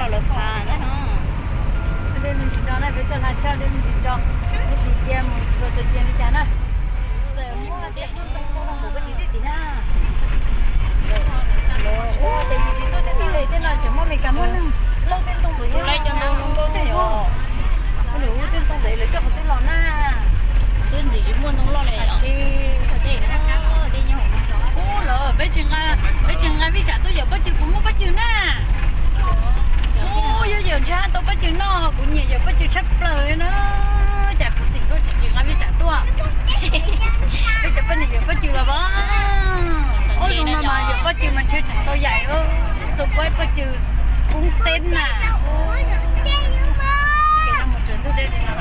Lawv phav na no. Dej me ntsis nrog na, peb tuaj hla choj dej me ntsis nrog. Mus tus cia mus tsuas tus cia li cas na. Xav muab cov phooj ntoo phooj ntoo kuv peb tiv tij tim na. Ua ces yus tsis tuaj tej tij li tej no tseem muaj Meskas muaj neeg lauj tej ntoo ntawd yog cov ntoo ntoo tej yom. Ua lawm ua tej ntoo ntawd lawv coj qhov twg los na. Twb ntxim tsis muaj ntoo loj li os. Ub los peb tsis nqa, peb tsis nqa vij tsam tuaj yawm pob cws, kuv muaj pob cws na. Ub, yog yawm ntshe tau pob cws noj, kuv nyiam yawm pob cws tshaj plaws li na. Cas kuv xim tuaj tsis tsis nqa vij tsam tuaj. Peb cov poj niam yawm pob cws los as. Ub, zoo no mas yawm pob cws mas ntshe tseem tau yaim, tau kuab pob cws kub teb na. Ces no mus tsaws ntuj dej li no.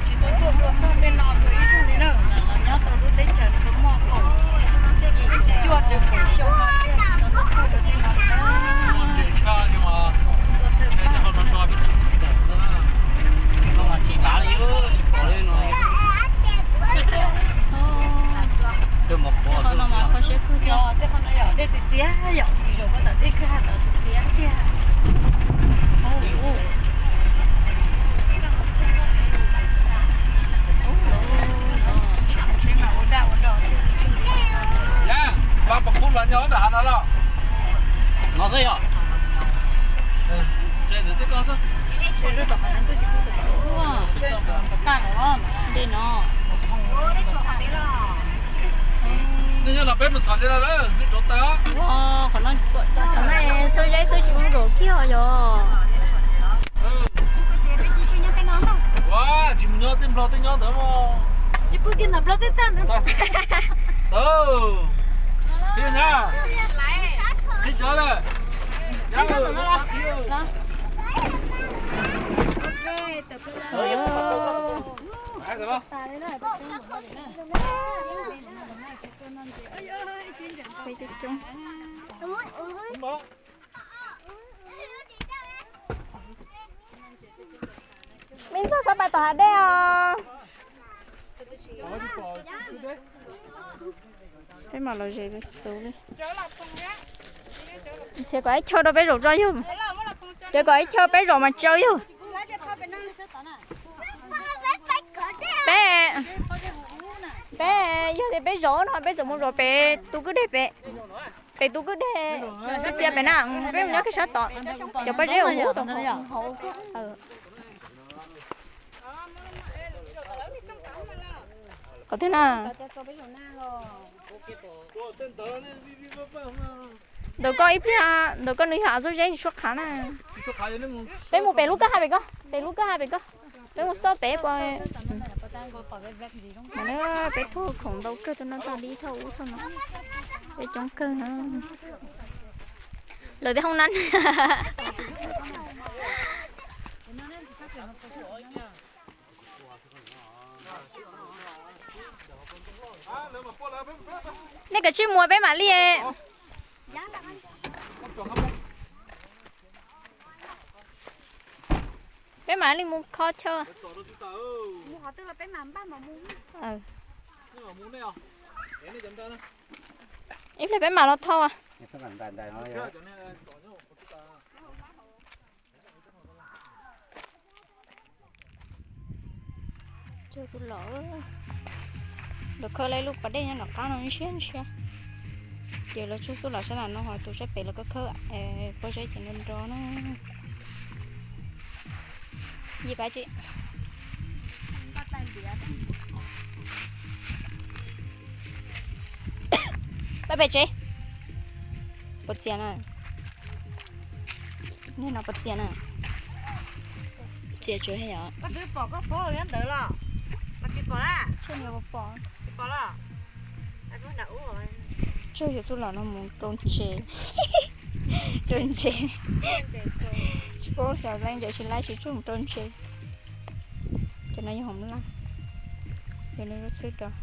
Tsis tau tuaj dua txog tej no tus ib tug li na, los nyob tau lub teb chaws no tau muaj kaum yim cuaj rau kaum xyoo no thiaj tau tuaj txog rau tej no na. Tej qhov no mas kho siab kawg thiab. Tej qhov no yog dej txias txias yom, txiv zaum ko tom tej kwj ha tod txias txias tiag. Ua pab pom kub los nyob nram hav no los? No xwb yog. Ntawm tej ko xwb. Ntej no. Ntej nyob los peb mus txhom ntej no lawm, nej rauv taws. Qhov no xub zeb xwb tsis muaj zaum kiag yog. Ua tsis mus nyob tej nplog tej nyob ntawd mog. Tsis pw kiag ntawm nplog tej txaj ntawd. Qhib nyab, qhib cov lawm. Me ntxog xav pais tom hav dej os. Peb mam los ze xwb li. Ces kom ib chaw rau peb zaum tso yug. Ces kom ib chaw peb zaum mas tsau yug. Peb, peb yog tias peb zaum no peb txawm mus zaum pem tus kwj deg pem. Pem tus kwj deg txias txias pem na, peb mus nyob kiag sab tod. Cov pob zeb ua huv tom hauv. Qhov twg na? Ntawm koj ib pliag, ntawm koj nws yog av xub zeb suab qhav na. Peb mus pem lub kwj ha pem ko, pem lub kwj ha pem ko. Peb mus xauj pem puas. Peb thauj khoom ntau kawg, tus no tag li thauj ub thauj no. Peb coob kawg na. Lawv tej hoob nab. Nej kav tsij mus peb mam li. Peb mam li mus kho chaw. Ib pliag peb mam los thauj. Tsuag xub los, lawv khawb lawv lub pas dej nyob nram qab no ntshiab ntshiab. Ces lawv tsuag xub los sab nram no ho tus sab pem lawv khawb khawb pob zeb ces nrov nrov na. Yim pab tsi. Pab pem tsev. Puas txias na? Niag no puas txias na? Txias tsuas yog. Tshuav yus txuj los no mus rau ntses. Rau ntses. Tsis paub xyov laib ntses tsis laib tsis tsuag mus rau ntses. Cov no yog hom laj. Yog no lub txhwb rau.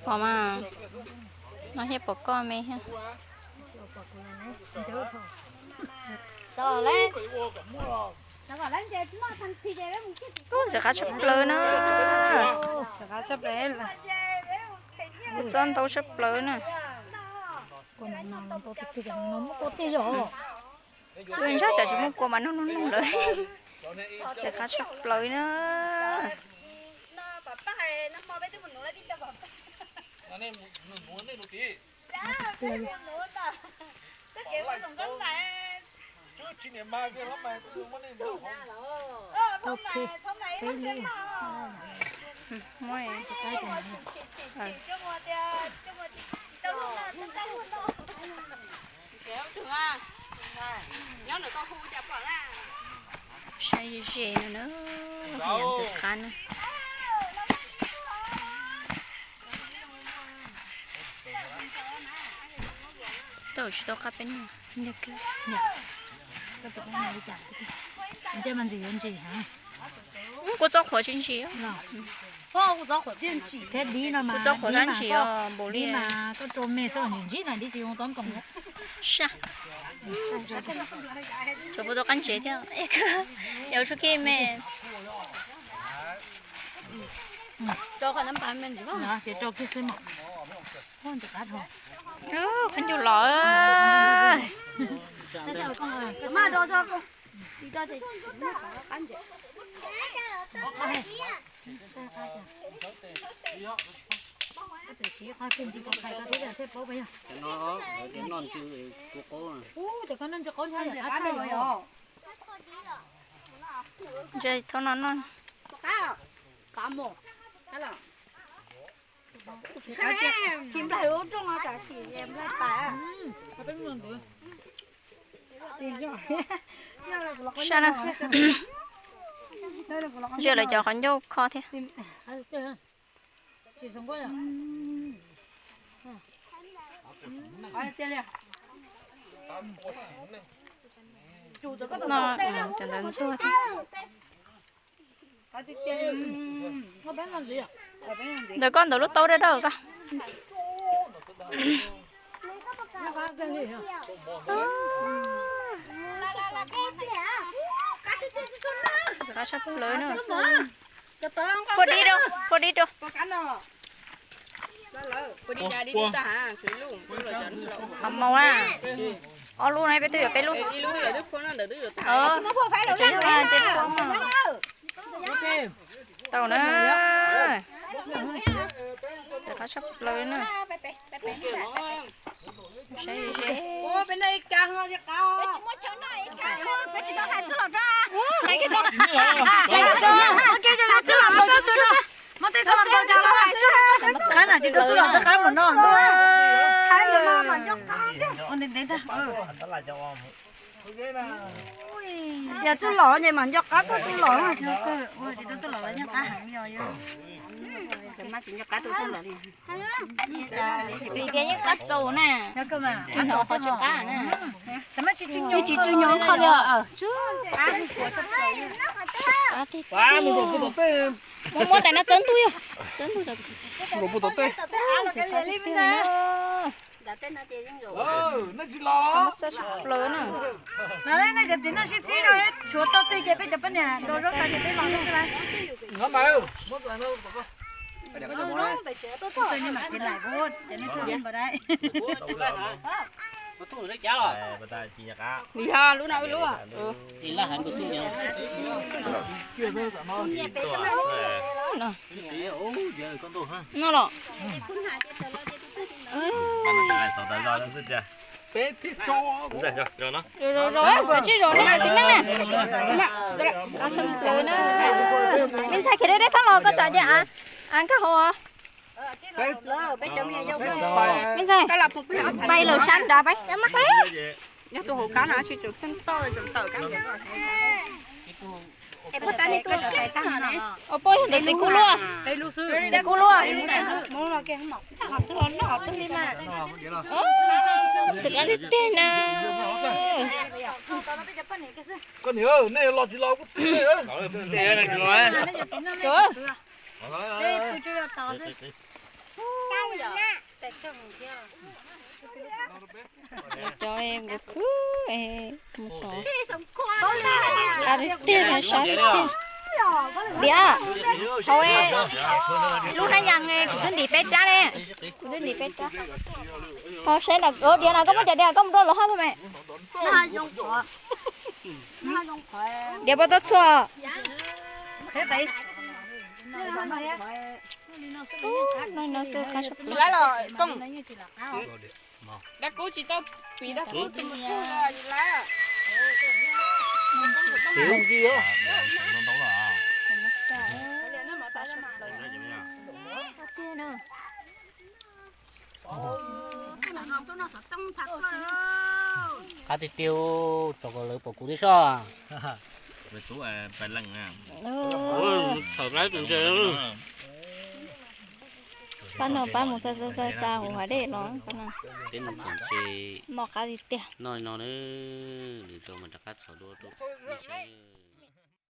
Pom mas, no thiab pom koj me thiab. Ntxim qab tshaj plaws na. Kuv txob ntau tshaj plaws na. Tus ntshab tsam tsis muaj kua mas nug nug nug lawm. Ntxim qab tshaj plaws na. Saib ze ze no na, ntxim qab na. Tau tsis tau qab peb nug. Kua txob qhuav tsis ntsim. Kua txob qhuav tab ntsim os npaum li. Koj rau me xwb los ntsib mas dib tsis zoo tob nkoos. Sab. Tsuas puas tau qab ntsev thiab. Yog tsuj khib me. Qhov ncauj los. Ntse thaum no no. Sab na. Ntsia lawv cov qhov ncauj kho thiab. No, cov ntawd ntxuag thiab. Ntawm koj ntawm lub taub dawb dawb koj. Qab sab plaws na. Pua dib rau, pua dib rau. Qhov maus na. Ob lub na, peb twb yuav peb lub. Tau na. Qab sab plaws na. Saib ze. Qab na tsis rau txuj lom txoj qab mus no. Ntev ntev ntag. Yog txuj lom ces mam nco qab txuj lom. Tsis rau txuj lom nco qab heev yog. Vim tias yeej qab txaus na. Tsis hnov qhov tsis qab na. Yeej tsis tsw nyo qhov li. Muab muab tais no txawb ntuj yog. Txawb ntuj. Muab xab tshaj plaws na. Nej cov txiv neej sib txib zoo, tshuav tau twg ces peb cov poj niam ntaus zaub tas ces peb los xwb lawm. Yog lub no wb lub. No los. Zos zos, koj tsis zos nej cov txiv neej na. Me ntxhais khiav deb deb thab los koj tsam ces av nkag hauv. Me ntxhais, pais lawm sab nrad pais. Pab yog ntawd txiv kuj luaj. Txiv kuj luaj. Xwm kab tiag tiag na. Cov nkaus khwb mus xov. Tiag tiag, sab tiag tiag. Diam, hauv lub hnab yas kuv twb ntim peb rab ne. Kuv twb ntim peb rab. Ho saib ntawm diav na, koj muab cov diav koj mus rau lawv haj me. Diav puas tau txhua? Dab kub tsis tau piv dab kub. Qab tiag tiag, tso kom lawv pom kuv thiab soj. Pab no pab mus xa xa xa xa hauv hav dej los pab no. Peb mus txog ces noj qab tiag tiag. Noj no na, lwm zaus mas rov qab txhom dua rau nej saib.